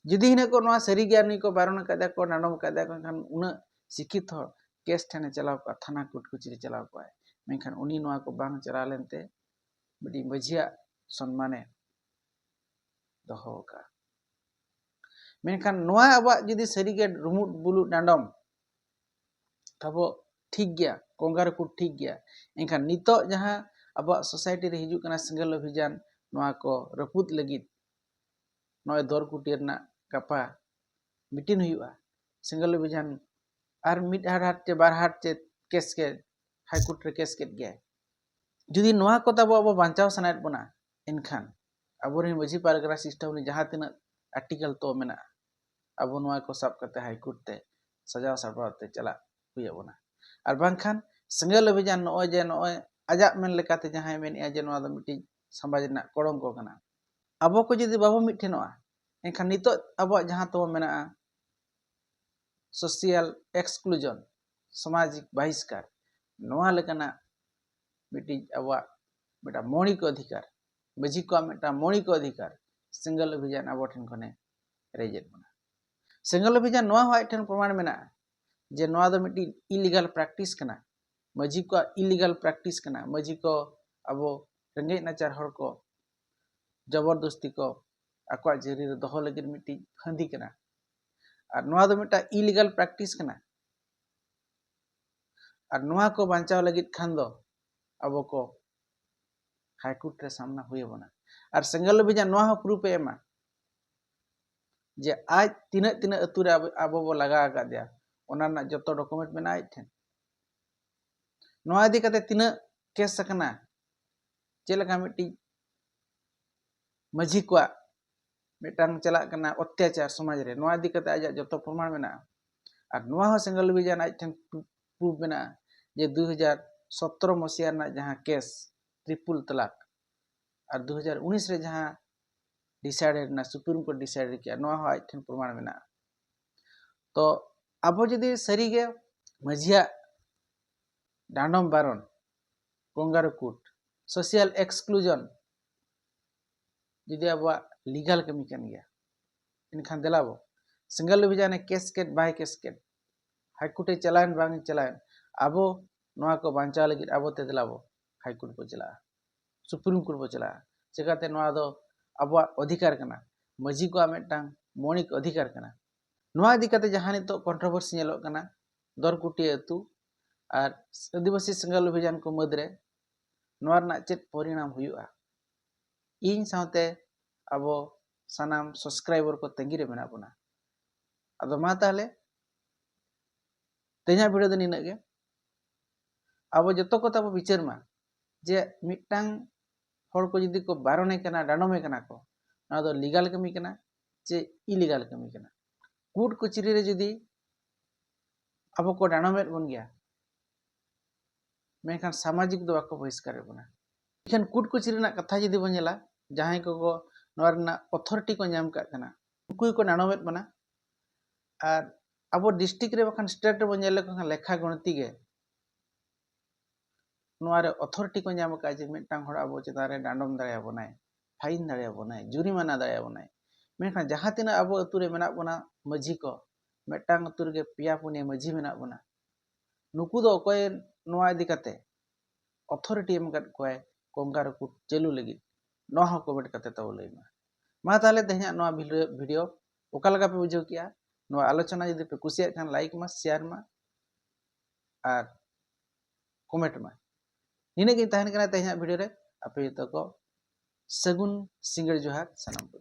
ᱡᱩᱫᱤ ᱦᱤᱱᱟᱹ ᱠᱚ ᱱᱚᱣᱟ ᱥᱟᱹᱨᱤ ᱜᱮ ᱱᱩᱭ ᱠᱚ ᱵᱟᱨᱚᱱ ᱟᱠᱟᱫᱮᱭᱟ ᱠᱚ, ᱰᱟᱸᱰᱚᱢ ᱟᱠᱟᱫᱮᱭᱟ ᱠᱚ, ᱮᱱᱠᱷᱟᱱ ᱩᱱᱟᱹᱜ ᱥᱤᱠᱠᱷᱤᱛ ᱦᱚᱲ ᱠᱮᱥ ᱴᱷᱮᱱᱮ ᱪᱟᱞᱟᱣ ᱠᱚᱜᱼᱟ, ᱛᱷᱟᱱᱟ ᱠᱳᱨᱴ ᱠᱚᱪᱟᱹᱨᱤ ᱪᱟᱞᱟᱣ ᱠᱚᱜᱼᱟᱭ᱾ ᱢᱮᱱᱠᱷᱟᱱ ᱩᱱᱤ ᱱᱚᱣᱟ ᱠᱚ ᱵᱟᱝ ᱪᱟᱞᱟᱣ ᱞᱮᱱᱛᱮ ᱢᱤᱫᱴᱤᱡ ᱢᱟᱹᱡᱷᱤᱭᱟᱜ ᱥᱚᱱᱢᱟᱱᱮ ᱫᱚᱦᱚ ᱟᱠᱟᱫᱼᱟ᱾ ᱢᱮᱱᱠᱷᱟᱱ ᱱᱚᱣᱟ ᱟᱵᱚᱣᱟᱜ ᱡᱩᱫᱤ ᱥᱟᱹᱨᱤᱜᱮ ᱨᱩᱢᱩᱫ ᱵᱩᱞᱩᱫ ᱰᱟᱸᱰᱚᱢ ᱛᱟᱵᱚ ᱴᱷᱤᱠ ᱜᱮᱭᱟ, ᱠᱚᱝᱜᱟᱨᱩᱠᱩᱴ ᱴᱷᱤᱠ ᱜᱮᱭᱟ, ᱮᱱᱠᱷᱟᱱ ᱱᱤᱛᱚᱜ ᱡᱟᱦᱟᱸ ᱟᱵᱚᱣᱟᱜ ᱥᱳᱥᱟᱭᱴᱤ ᱨᱮ ᱦᱤᱡᱩᱜ ᱠᱟᱱᱟ ᱥᱮᱸᱜᱮᱞ ᱚᱵᱷᱤᱡᱟᱱ, ᱱᱚᱣᱟ ᱠᱚ ᱨᱟᱹᱯᱩᱫ ᱞᱟᱹᱜᱤᱫ ᱱᱚᱜᱼᱚᱭ ᱫᱚᱨ ᱠᱩᱴᱤ ᱨᱮᱱᱟᱜ ᱜᱟᱯᱟ ᱢᱤᱴᱤᱝ ᱦᱩᱭᱩᱜᱼᱟ, ᱥᱮᱸᱜᱮᱞ ᱚᱵᱷᱤᱡᱟᱱ ᱟᱨ ᱢᱤᱫ ᱦᱟᱴ ᱦᱟᱴ ᱪᱮ ᱵᱟᱨ ᱦᱟᱴ ᱪᱮ ᱠᱮᱥ ᱠᱮ ᱦᱟᱭᱠᱳᱨᱴ ᱨᱮ ᱠᱮᱥ ᱠᱮᱫ ᱜᱮᱭᱟᱭ᱾ ᱡᱩᱫᱤ ᱱᱚᱣᱟ ᱠᱚ ᱛᱟᱵᱚ ᱟᱵᱚ ᱵᱟᱧᱪᱟᱣ ᱥᱟᱱᱟᱭᱮᱫ ᱵᱚᱱᱟ, ᱮᱱᱠᱷᱟᱱ ᱟᱵᱚᱨᱮᱱ ᱢᱟᱹᱡᱷᱤ ᱯᱟᱨᱜᱟᱱᱟ ᱥᱤᱥᱴᱮᱢ ᱨᱮ ᱡᱟᱦᱟᱸ ᱛᱤᱱᱟᱹᱜ ᱟᱨᱴᱤᱠᱮᱞ ᱛᱚ ᱢᱮᱱᱟᱜᱼᱟ, ᱟᱵᱚ ᱱᱚᱣᱟ ᱠᱚ ᱥᱟᱵ ᱠᱟᱛᱮ ᱦᱟᱭᱠᱳᱨᱴ ᱛᱮ ᱥᱟᱡᱟᱣ ᱥᱟᱯᱲᱟᱣ ᱛᱮ ᱪᱟᱞᱟᱜ ᱦᱩᱭ ᱟᱵᱚᱱᱟ᱾ ᱟᱨ ᱵᱟᱝᱠᱷᱟᱱ ᱥᱮᱸᱜᱮᱞ ᱚᱵᱷᱤᱡᱟᱱ ᱱᱚᱜᱼᱚᱭ ᱡᱮ ᱱᱚᱜᱼᱚᱭ ᱟᱡᱟᱜ ᱢᱮᱱ ᱞᱮᱠᱟᱛᱮ ᱡᱟᱦᱟᱸᱭ ᱢᱮᱱᱮᱫᱼᱟ ᱡᱮ ᱱᱚᱣᱟ ᱫᱚ ᱢᱤᱫᱴᱤᱡ ᱥᱚᱢᱟᱡᱽ ᱨᱮᱱᱟᱜ ᱠᱚᱲᱚᱝᱠᱚ ᱠᱟᱱᱟ, ᱟᱵᱚ ᱠᱚ ᱡᱩᱫᱤ ᱵᱟᱵᱚ ᱢᱤᱫ ᱴᱷᱮᱱᱚᱜᱼᱟ, ᱮᱱᱠᱷᱟᱱ ᱱᱤᱛᱚᱜ ᱟᱵᱚᱣᱟᱜ ᱡᱟᱦᱟᱸ ᱛᱟᱵᱚ ᱢᱮᱱᱟᱜᱼᱟ social exclusion, ᱥᱟᱢᱟᱡᱤᱠ ᱵᱟᱦᱤᱥᱠᱟᱨ, ᱱᱚᱣᱟ ᱞᱮᱠᱟᱱᱟᱜ ᱢᱤᱫᱴᱤᱡ ᱟᱵᱚᱣᱟᱜ ᱢᱤᱫᱴᱟᱝ ᱢᱳᱣᱞᱤᱠ ᱚᱫᱷᱤᱠᱟᱨ, ᱢᱟᱹᱡᱷᱤ ᱠᱚᱣᱟᱜ ᱢᱤᱫᱴᱟᱝ ᱢᱳᱣᱞᱤᱠ ᱚᱫᱷᱤᱠᱟᱨ ᱥᱮᱸᱜᱮᱞ ᱚᱵᱷᱤᱡᱟᱱ ᱟᱵᱚ ᱴᱷᱮᱱ ᱠᱷᱚᱱᱮ ᱨᱮᱡᱮᱫ ᱵᱚᱱᱟ᱾ ᱥᱮᱸᱜᱮᱞ ᱚᱵᱷᱤᱡᱟᱱ ᱱᱚᱣᱟ ᱦᱚᱸ ᱟᱡ ᱴᱷᱮᱱ ᱯᱨᱚᱢᱟᱱ ᱢᱮᱱᱟᱜᱼᱟ ᱡᱮ ᱱᱚᱣᱟ ᱫᱚ ᱢᱤᱫᱴᱤᱡ ᱤᱞᱤᱜᱟᱞ ᱯᱨᱮᱠᱴᱤᱥ ᱠᱟᱱᱟ, ᱢᱟᱹᱡᱷᱤ ᱠᱚᱣᱟᱜ ᱤᱞᱤᱜᱟᱞ ᱯᱨᱮᱠᱴᱤᱥ ᱠᱟᱱᱟ, ᱢᱟᱹᱡᱷᱤ ᱠᱚ ᱟᱵᱚ ᱨᱮᱸᱜᱮᱡ ᱱᱟᱪᱟᱨ ᱦᱚᱲ ᱠᱚ ᱡᱚᱵᱚᱨᱫᱚᱥᱛᱤ ᱠᱚ ᱟᱠᱚᱣᱟᱜ ᱡᱟᱹᱨᱤ ᱨᱮ ᱫᱚᱦᱚ ᱞᱟᱹᱜᱤᱫ ᱢᱤᱫᱴᱤᱡ ᱯᱷᱟᱹᱫᱤ ᱠᱟᱱᱟ᱾ ᱟᱨ ᱱᱚᱣᱟ ᱫᱚ ᱢᱤᱫᱴᱟᱝ ᱤᱞᱤᱜᱟᱞ ᱯᱨᱮᱠᱴᱤᱥ ᱠᱟᱱᱟ᱾ ᱟᱨ ᱱᱚᱣᱟ ᱠᱚ ᱵᱟᱧᱪᱟᱣ ᱞᱟᱹᱜᱤᱫ ᱠᱷᱟᱱ ᱫᱚ ᱟᱵᱚ ᱠᱚ ᱦᱟᱭᱠᱳᱨᱴ ᱨᱮ ᱥᱟᱢᱱᱟ ᱦᱩᱭ ᱟᱵᱚᱱᱟ᱾ ᱟᱨ ᱥᱮᱸᱜᱮᱞ ᱚᱵᱷᱤᱡᱟᱱ ᱱᱚᱣᱟ ᱦᱚᱸ ᱯᱨᱩᱯᱷ ᱮ ᱮᱢᱟ ᱡᱮ ᱟᱡ ᱛᱤᱱᱟᱹᱜ ᱛᱤᱱᱟᱹᱜ ᱟᱹᱛᱩ ᱨᱮ ᱟᱵᱚ, ᱟᱵᱚ ᱵᱚ ᱞᱟᱜᱟ ᱟᱠᱟᱫᱮᱭᱟ, ᱚᱱᱟ ᱨᱮᱱᱟᱜ ᱡᱚᱛᱚ ᱰᱚᱠᱩᱢᱮᱱᱴ ᱢᱮᱱᱟᱜᱼᱟ ᱟᱡ ᱴᱷᱮᱱ᱾ ᱱᱚᱣᱟ ᱤᱫᱤ ᱠᱟᱛᱮ ᱛᱤᱱᱟᱹᱜ ᱠᱮᱥ ᱟᱠᱟᱱᱟ, ᱪᱮᱫ ᱞᱮᱠᱟ ᱢᱤᱫᱴᱤᱡ ᱢᱟᱹᱡᱷᱤ ᱠᱚᱣᱟᱜ ᱢᱤᱫᱴᱟᱝ ᱪᱟᱞᱟᱜ ᱠᱟᱱᱟ ᱚᱛᱛᱟᱪᱟᱨ ᱥᱚᱢᱟᱡᱽ ᱨᱮ, ᱱᱚᱣᱟ ᱤᱫᱤ ᱠᱟᱛᱮ ᱟᱡᱟᱜ ᱡᱚᱛᱚ ᱯᱨᱚᱢᱟᱱ ᱢᱮᱱᱟᱜᱼᱟ᱾ ᱟᱨ ᱱᱚᱣᱟ ᱦᱚᱸ ᱥᱮᱸᱜᱮᱞ ᱚᱵᱷᱤᱡᱟᱱ ᱟᱡ ᱴᱷᱮᱱ ᱯᱨᱩᱯᱷ ᱢᱮᱱᱟᱜᱼᱟ ᱡᱮ ᱫᱩ ᱦᱟᱡᱟᱨ ᱥᱚᱛᱨᱚ ᱢᱚᱥᱤᱦᱟ ᱨᱮᱱᱟᱜ ᱡᱟᱦᱟᱸ ᱠᱮᱥ ᱴᱨᱤᱯᱩᱞ ᱛᱟᱞᱟᱠ ᱟᱨ ᱫᱩ ᱦᱟᱡᱟᱨ ᱩᱱᱤᱥ ᱨᱮ ᱡᱟᱦᱟᱸ ᱰᱤᱥᱟᱭᱤᱰ ᱮᱱᱟ, ᱥᱩᱯᱨᱤᱢ ᱠᱳᱨᱴ ᱰᱤᱥᱟᱭᱤᱰ ᱠᱮᱜᱼᱟ, ᱱᱚᱣᱟ ᱦᱚᱸ ᱟᱡ ᱴᱷᱮᱱ ᱯᱨᱚᱢᱟᱱ ᱢᱮᱱᱟᱜᱼᱟ᱾ ᱛᱚ ᱟᱵᱚ ᱡᱩᱫᱤ ᱥᱟᱹᱨᱤᱜᱮ ᱢᱟᱹᱡᱷᱤᱭᱟᱜ ᱰᱟᱸᱰᱚᱢ ᱵᱟᱨᱚᱱ, ᱠᱚᱝᱜᱟᱨᱩ ᱠᱳᱰ, ᱥᱳᱥᱤᱭᱟᱞ ᱮᱠᱥᱠᱞᱩᱡᱚᱱ ᱡᱩᱫᱤ ᱟᱵᱚᱣᱟᱜ ᱞᱤᱜᱟᱞ ᱠᱟᱹᱢᱤ ᱠᱟᱱ ᱜᱮᱭᱟ, ᱮᱱᱠᱷᱟᱱ ᱫᱮᱞᱟ ᱵᱚ ᱥᱮᱸᱜᱮᱞ ᱚᱵᱷᱤᱡᱟᱱᱮ ᱠᱮᱥ ᱠᱮᱫ ᱵᱟᱭ ᱠᱮᱥ ᱠᱮᱫ, ᱦᱟᱭᱠᱳᱨᱴ ᱮ ᱪᱟᱞᱟᱣᱮᱱ ᱵᱟᱝ ᱮ ᱪᱟᱞᱟᱣᱮᱱ, ᱟᱵᱚ ᱱᱚᱣᱟ ᱠᱚ ᱵᱟᱧᱪᱟᱣ ᱞᱟᱹᱜᱤᱫ ᱟᱵᱚ ᱛᱮ ᱫᱮᱞᱟ ᱵᱚ ᱦᱟᱭᱠᱳᱨᱴ ᱵᱚ ᱪᱟᱞᱟᱜᱼᱟ, ᱥᱩᱯᱨᱤᱢ ᱠᱳᱨᱴ ᱵᱚ ᱪᱟᱞᱟᱜᱼᱟ᱾ ᱪᱤᱠᱟᱹᱛᱮ ᱱᱚᱣᱟ ᱫᱚ ᱟᱵᱚᱣᱟᱜ ᱚᱫᱷᱤᱠᱟᱨ ᱠᱟᱱᱟ, ᱢᱟᱹᱡᱷᱤ ᱠᱚᱣᱟᱜ ᱢᱤᱫᱴᱟᱝ ᱢᱳᱣᱞᱤᱠ ᱚᱫᱷᱤᱠᱟᱨ ᱠᱟᱱᱟ᱾ ᱱᱚᱣᱟ ᱤᱫᱤ ᱠᱟᱛᱮ ᱡᱟᱦᱟᱸ ᱱᱤᱛᱚᱜ ᱠᱚᱱᱴᱨᱳᱵᱷᱟᱨᱥᱤ ᱧᱮᱞᱚᱜ ᱠᱟᱱᱟ, ᱫᱚᱨᱠᱩᱴᱤᱭᱟᱹ ᱟᱹᱛᱩ ᱟᱨ ᱟᱹᱫᱤᱵᱟᱹᱥᱤ ᱥᱮᱸᱜᱮᱞ ᱚᱵᱷᱤᱡᱟᱱ ᱠᱚ ᱢᱩᱫᱽᱨᱮ ᱱᱚᱣᱟ ᱨᱮᱱᱟᱜ ᱪᱮᱫ ᱯᱚᱨᱤᱱᱟᱢ ᱦᱩᱭᱩᱜᱼᱟ? ᱤᱧ ᱥᱟᱶᱛᱮ ᱟᱵᱚ ᱥᱟᱱᱟᱢ ᱥᱟᱵᱥᱠᱨᱟᱭᱵᱟᱨ ᱠᱚ ᱛᱟᱺᱜᱤ ᱨᱮ ᱢᱮᱱᱟᱜ ᱵᱚᱱᱟ᱾ ᱟᱫᱚ ᱢᱟ ᱛᱟᱦᱚᱞᱮ ᱛᱮᱦᱮᱧᱟᱜ ᱵᱷᱤᱰᱤᱭᱳ ᱫᱚ ᱱᱤᱱᱟᱹᱜ ᱜᱮ᱾ ᱟᱵᱚ ᱡᱚᱛᱚ ᱠᱚᱛᱮ ᱟᱵᱚ ᱵᱤᱪᱟᱹᱨ ᱢᱟ ᱡᱮ ᱢᱤᱫᱴᱟᱝ ᱦᱚᱲ ᱠᱚ ᱡᱩᱫᱤ ᱠᱚ ᱵᱟᱨᱚᱱᱮ ᱠᱟᱱᱟ, ᱰᱟᱸᱰᱚᱢᱮ ᱠᱟᱱᱟ ᱠᱚ, ᱱᱚᱣᱟ ᱫᱚ ᱞᱤᱜᱟᱞ ᱠᱟᱹᱢᱤ ᱠᱟᱱᱟ ᱪᱮ ᱤᱞᱤᱜᱟᱞ ᱠᱟᱹᱢᱤ ᱠᱟᱱᱟ? ᱠᱳᱨᱴ ᱠᱚᱪᱟᱹᱨᱤ ᱨᱮ ᱡᱩᱫᱤ ᱟᱵᱚ ᱠᱚ ᱰᱟᱸᱰᱚᱢᱮᱫ ᱵᱚᱱ ᱜᱮᱭᱟ, ᱢᱮᱱᱠᱷᱟᱱ ᱥᱟᱢᱟᱡᱤᱠ ᱫᱚ ᱵᱟᱠᱚ ᱵᱚᱦᱤᱥᱠᱟᱨᱮᱫ ᱵᱚᱱᱟ᱾ ᱮᱱᱠᱷᱟᱱ ᱠᱳᱨᱴ ᱠᱚᱪᱟᱹᱨᱤ ᱨᱮᱱᱟᱜ ᱠᱟᱛᱷᱟ ᱡᱩᱫᱤ ᱵᱚᱱ ᱧᱮᱞᱟ, ᱡᱟᱦᱟᱸᱭ ᱠᱚᱠᱚ ᱱᱚᱣᱟ ᱨᱮᱱᱟᱜ ᱚᱛᱷᱚᱨᱤᱴᱤ ᱠᱚ ᱧᱟᱢ ᱠᱟᱜ ᱠᱟᱱᱟ, ᱩᱱᱠᱩ ᱜᱮᱠᱚ ᱰᱟᱸᱰᱚᱢᱮᱫ ᱵᱚᱱᱟ᱾ ᱟᱨ ᱟᱵᱚ ᱰᱤᱥᱴᱨᱤᱠᱴ ᱨᱮ ᱵᱟᱠᱷᱟᱱ ᱥᱴᱮᱴ ᱨᱮᱵᱚᱱ ᱧᱮᱞ ᱞᱮᱠᱚ ᱠᱷᱟᱱ ᱞᱮᱠᱷᱟ ᱜᱚᱱᱛᱤ ᱜᱮ ᱱᱚᱣᱟ ᱨᱮ ᱚᱛᱷᱚᱨᱤᱴᱤ ᱠᱚ ᱧᱟᱢ ᱟᱠᱟᱫᱼᱟ ᱡᱮ ᱢᱤᱫᱴᱟᱝ ᱦᱚᱲ ᱟᱵᱚ ᱪᱮᱛᱟᱱ ᱨᱮ ᱰᱟᱸᱰᱚᱢ ᱫᱟᱲᱮᱭᱟᱵᱚᱱᱟᱭ, ᱯᱷᱟᱭᱤᱱ ᱫᱟᱲᱮᱭᱟᱵᱚᱱᱟᱭ, ᱡᱩᱨᱤᱢᱟᱱᱟ ᱫᱟᱲᱮᱭᱟᱵᱚᱱᱟᱭ᱾ ᱢᱮᱱᱠᱷᱟᱱ ᱡᱟᱦᱟᱸ ᱛᱤᱱᱟᱹᱜ ᱟᱵᱚ ᱟᱹᱛᱩ ᱨᱮ ᱢᱮᱱᱟᱜ ᱵᱚᱱᱟ ᱢᱟᱹᱡᱷᱤ ᱠᱚ, ᱢᱤᱫᱴᱟᱝ ᱟᱹᱛᱩ ᱨᱮᱜᱮ ᱯᱮᱭᱟ ᱯᱩᱱᱭᱟᱹ ᱢᱟᱹᱡᱷᱤ ᱢᱮᱱᱟᱜ ᱵᱚᱱᱟ, ᱱᱩᱠᱩ ᱫᱚ ᱚᱠᱚᱭ ᱱᱚᱣᱟ ᱤᱫᱤ ᱠᱟᱛᱮ ᱚᱛᱷᱚᱨᱤᱴᱤ ᱮᱢ ᱟᱠᱟᱫ ᱠᱚᱣᱟᱭ ᱠᱚᱝᱜᱟᱨᱩ ᱠᱳᱰ ᱪᱟᱹᱞᱩ ᱞᱟᱹᱜᱤᱫ, ᱱᱚᱣᱟ ᱦᱚᱸ ᱠᱚᱢᱮᱱᱴ ᱠᱟᱛᱮ ᱛᱟᱵᱚ ᱞᱟᱹᱭ ᱢᱟ᱾ ᱢᱟ ᱛᱟᱦᱚᱞᱮ ᱛᱮᱦᱮᱧᱟᱜ ᱱᱚᱣᱟ ᱵᱷᱤᱰᱤᱭᱳ ᱚᱠᱟ ᱞᱮᱠᱟ ᱯᱮ ᱵᱩᱡᱷᱟᱹᱣ ᱠᱮᱜᱼᱟ? ᱱᱚᱣᱟ ᱟᱞᱳᱪᱚᱱᱟ ᱡᱩᱫᱤ ᱯᱮ ᱠᱩᱥᱤᱭᱟᱜ ᱠᱷᱟᱱ ᱞᱟᱭᱤᱠ ᱢᱟ, ᱥᱮᱭᱟᱨ ᱢᱟ ᱟᱨ ᱠᱚᱢᱮᱱᱴ ᱢᱟ᱾ ᱱᱤᱱᱟᱹᱜ ᱜᱤᱧ ᱛᱟᱦᱮᱱ ᱠᱟᱱᱟ ᱛᱮᱦᱮᱧᱟᱜ ᱵᱷᱤᱰᱤᱭᱳ ᱨᱮ᱾ ᱟᱯᱮ ᱡᱚᱛᱚ ᱠᱚ ᱥᱟᱹᱜᱩᱱ ᱥᱤᱸᱜᱟᱹᱲ ᱡᱚᱦᱟᱨ ᱥᱟᱱᱟᱢ ᱠᱚ᱾